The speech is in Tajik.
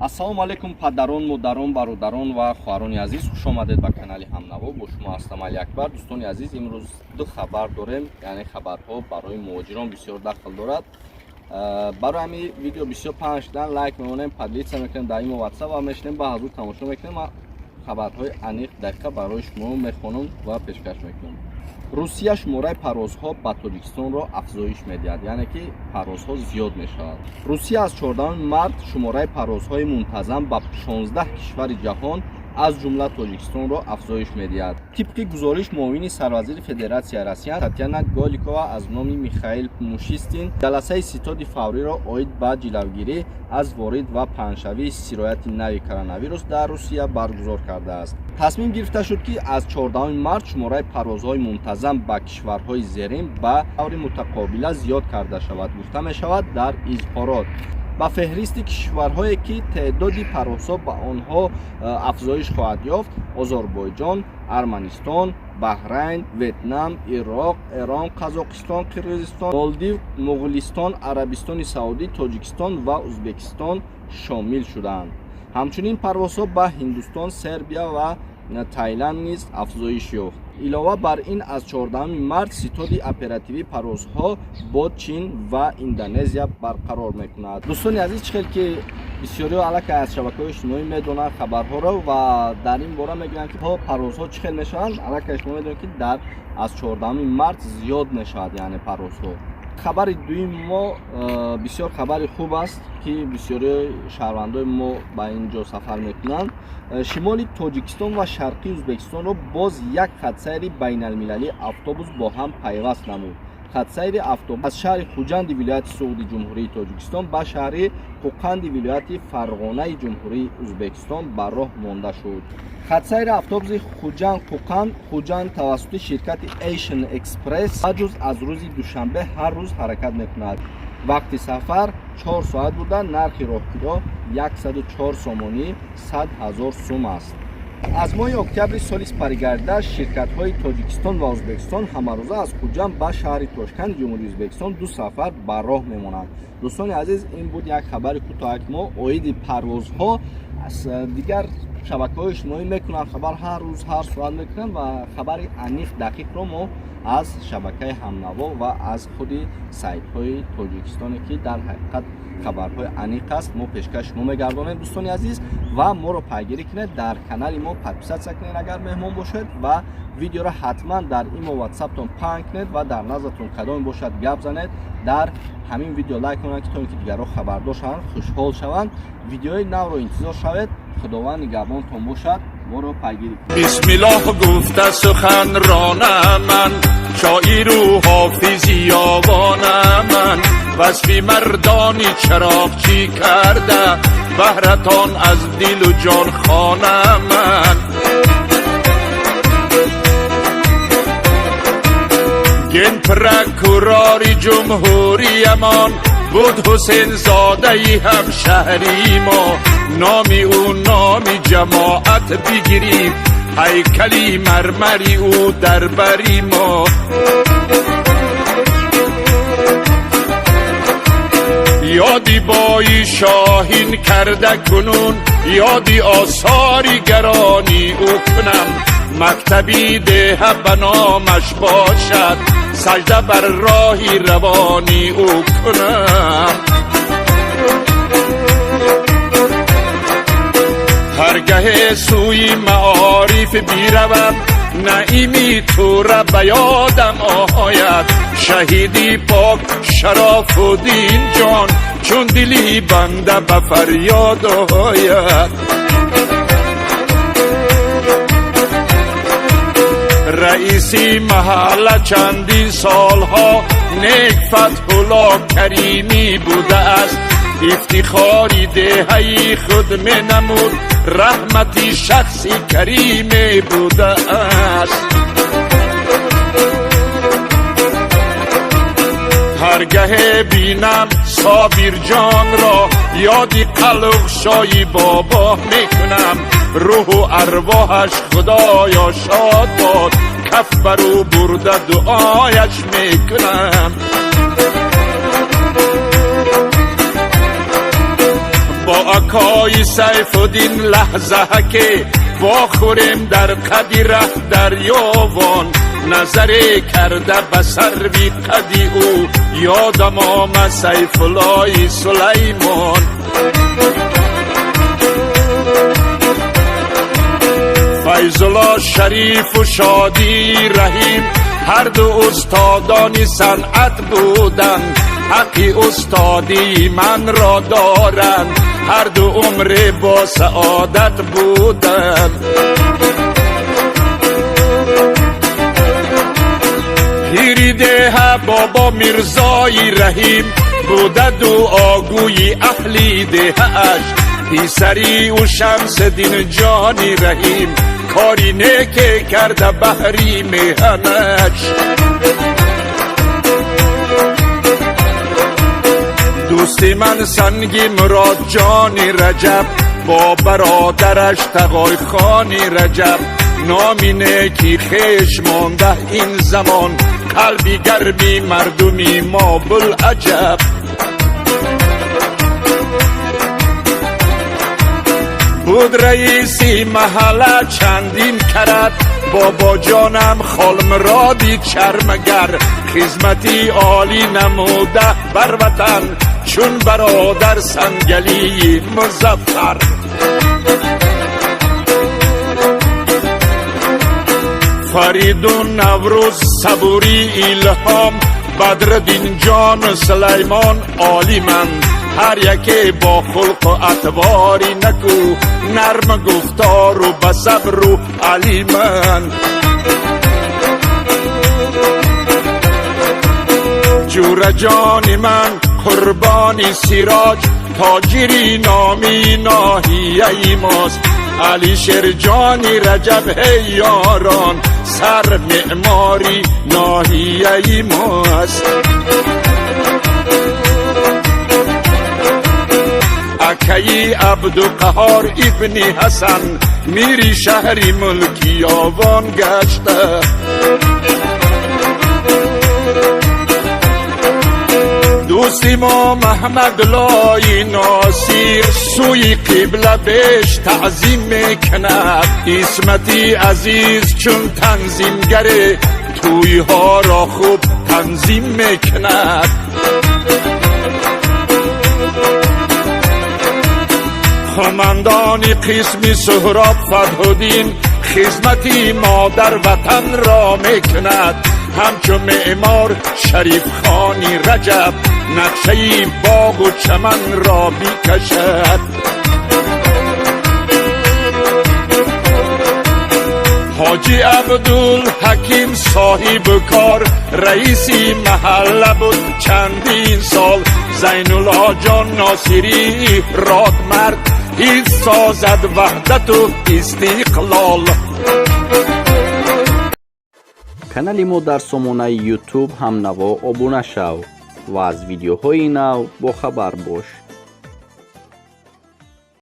Ассалому алайкум, падарон, модарон, бародарон ва хоҳарони азиз, хуш омадед ба канали Ҳамнаво. Бо шумо ҳастам Али Акбар. Дӯстони азиз, имрӯз ду хабар дорем, яъне хабарҳо барои муҳоҷирон бисёр дахл дорад. Барои ҳамин видео бисёр паҳн шудан лайк мемонем, поделиться мекунем дар имо, ватсап ва мешинем ба ҳазур тамошо мекунем ва хабарҳои аниқ дақиқа барои шумо мехонам ва пешкаш мекунам. Русия шумораи парвозҳо ба Тоҷикистонро афзоиш медиҳад, яъне ки парвозҳо зиёд мешавад. Русия аз 14 март шумораи парвозҳои мунтазам ба 16 кишвари ҷаҳон, аз ҷумла Тоҷикистонро афзоиш медиҳад. Тибқи гузориш муовини сарвазири Федератсияи Россия Татьяна Голикова аз номи Михаил Мишустин ҷаласаи ситоди фавриро оид ба ҷилавгирӣ аз ворид ва паҳншавии сирояти нави коронавирус дар Русия баргузор кардааст. Тасмим гирифта шуд, ки аз 14 март шумораи парвозҳои мунтазам ба кишварҳои зерин ба таври мутақобила зиёд карда шавад, гуфта мешавад дар изҳорот. Ба феҳристи кишварҳое, ки теъдоди парвозҳо ба онҳо афзоиш хоҳад ёфт, Озарбойҷон, Арманистон, Баҳрайн, Ветнам, Ироқ, Эрон, Қазоқистон, Қирғизистон, Молдив, Муғулистон, Арабистони Саудӣ, Тоҷикистон ва Ӯзбекистон шомил шудаанд. Ҳамчунин парвозҳо ба Ҳиндустон, Сербия ва Таиланд низ афзоиш ёфт. Илова бар ин, аз 14 март ситоди оперативии парвозҳо бо Чин ва Индонезия барқарор мекунад. Дӯстони азиз, чӣ хел ки бисёриҳо аллакай аз шабакаҳои иҷтимоӣ медонанд хабарҳоро ва дар ин бора мегӯянд, ки парвозҳо чӣ хел мешаванд, аллакай шумо медонед, ки дар аз 14 март зиёд мешавад, яъне парвозҳо. Хабари дуюми мо бисёр хабари хуб аст, ки бисёри шаҳрвандои мо ба ин ҷо сафар мекунанд. Шимоли Тоҷикистон ва шарқии Ӯзбекистонро боз як хатсайри байналмилалии автобус бо ҳам пайваст намуд. Хатсайри автобус аз шаҳри Хуҷанди вилояти Суғди Ҷумҳурии Тоҷикистон ба шаҳри Қӯқанди вилояти Фарғонаи Ҷумҳурии Ӯзбекистон ба роҳ монда шуд. Хатсайри автобуси Хуҷанд Қӯқанд Хуҷанд тавассути ширкати Asian Express ба ҷуз аз рӯзи душанбе ҳар рӯз ҳаракат мекунад. Вақти сафар 4 соат буда, нархи роҳкиро 104 сомонӣ, 100 ҳазор сум аст. Аз моҳи октябри соли сипаригардида ширкатҳои Тоҷикистон ва Ӯзбекистон ҳамарӯза аз Хуҷанд ба шаҳри Тошканди Ҷумҳурии Ӯзбекистон ду сафар ба роҳ мемонанд. Дӯстони азиз, ин буд як хабари кӯтоҳак мо оиди парвозҳо. Аз дигар шабакаҳои иҷтимоӣ мекунанд хабар, ҳар рӯз, ҳар соат мекунанд ва хабари аниқ дақиқро мо аз шабакаи Ҳамнаво ва аз худи сайтҳои тоҷикистоне, ки дар ҳақиқат хабарҳои аниқ аст, мо пешкаш шумо мегардонем. Дӯстони азиз, ва моро пайгирӣ кунед, дар канали мо подписаться кунед, агар меҳмон бошед, ва видеоро ҳатман дар имо, ватсаптон паҳн кунед ва дар назартон кадоме бошад, гап занед, дар ҳамин видео лайк кунанд, ки то ин ки дигарро хабардор шаванд, хушҳол шаванд. Видеои навро интизор шавед. Худованд нигаҳбонтон бошад, моро пайгирӣ кунед. Бисмиллоҳ гуфта сухан ронам ман, шоиру ҳофизи ёвонам ман, васфи мардони чароғчӣ карда баҳратон аз дилу ҷон хонам ман. Генпрокурори ҷумҳуриямон буд Ҳусейнзодаи ҳамшаҳри мо, номи ӯ номи ҷамоат бигирифт, ҳайкали мармари ӯ дар бари мо. Ёди бои шоҳин карда кунун, ёди осори гарони ӯ кунам, мактаби деҳа ба номаш бошад, сажда бар роҳи равони ӯ кунам. Ҳаргаҳе сӯи маориф биравам, наими тура ба ёдам ояд, шаҳиди пок Шарофуддин ҷон, чун дили банда ба фарёд ояд. Раиси маҳалла чандин солҳо нек Фатҳулло Каримӣ будааст, ифтихори деҳаи худ менамуд, раҳмати шахси кариме будааст. Ҳаргаҳе бинам Собирҷонро, ёди қалуғшои бобо мекунам, рӯҳу арвоҳаш худоё шод бод, каф бар ӯ бурда дуояш мекунам. Бо Акои Сайфуддин, лаҳза ки вохӯрем дар қади раҳ дарёвон, назаре карда ба сарви қади ӯ, ёдам омад Сайфуллои Сулаймон. Файзулло Шарифу Шодӣ Раҳим ҳарду устодони санъат буданд, ҳаққи устодии манро доранд, ҳарду умре бо саодат буданд. Пири деҳа Бобо Мирзои Раҳим буда дуогӯи аҳли деҳааш, писари ӯ Шамсиддин ҷони Раҳим кори неке карда баҳри меҳанаш. Дӯсти ман Санги Мурод ҷони Раҷаб бо бародараш Тағой хони Раҷаб, номи неки хеш монда ин замон, қалби гарми мардуми мо булаҷаб. Буд раиси маҳалла чандин карат, бобоҷонам Холмуроди чармагар, хизмати олӣ намуда бар ватан, чун бародар Сангалии Музаффар. Фаридун, Наврӯз, Сабурӣ, Илҳом, Бадриддин ҷон, Сулаймон олиманд, ҳар яке бо хулқу атвори наку, нарм гуфтору ба сабру алиманд. Ҷураҷони ман Қурбони Сироҷ, тоҷири номи ноҳияи мост, Алишерҷони Раҷаб ҳей ёрон, сар меъмори ноҳияи мост. Акаи Абдуқаҳор ибни Ҳасан, мири шаҳри Мулкиёвон гашта. Дӯсти мо Маҳмадлои Носир сӯи қибла беш таъзим мекунад, Исмати азиз чун танзимгаре тӯйҳоро хуб танзим мекунад. Командони қисми Суҳроб Фатҳуддин хизмати модар ватанро мекунад, ҳамчун меъмор Шарифхони Раҷаб нақшаи боғу чаманро мекашад. Ҳоҷи Абдулҳаким соҳибу кор, раиси маҳалла буд чандин сол, Зайнулло ҷон Носирӣ родмард, ҳифз созад ваҳдату истиқлол. Канали мо дар сомонаи YouTube «Ҳамнаво» обуна шав ва аз видеоҳои нав бохабар бош.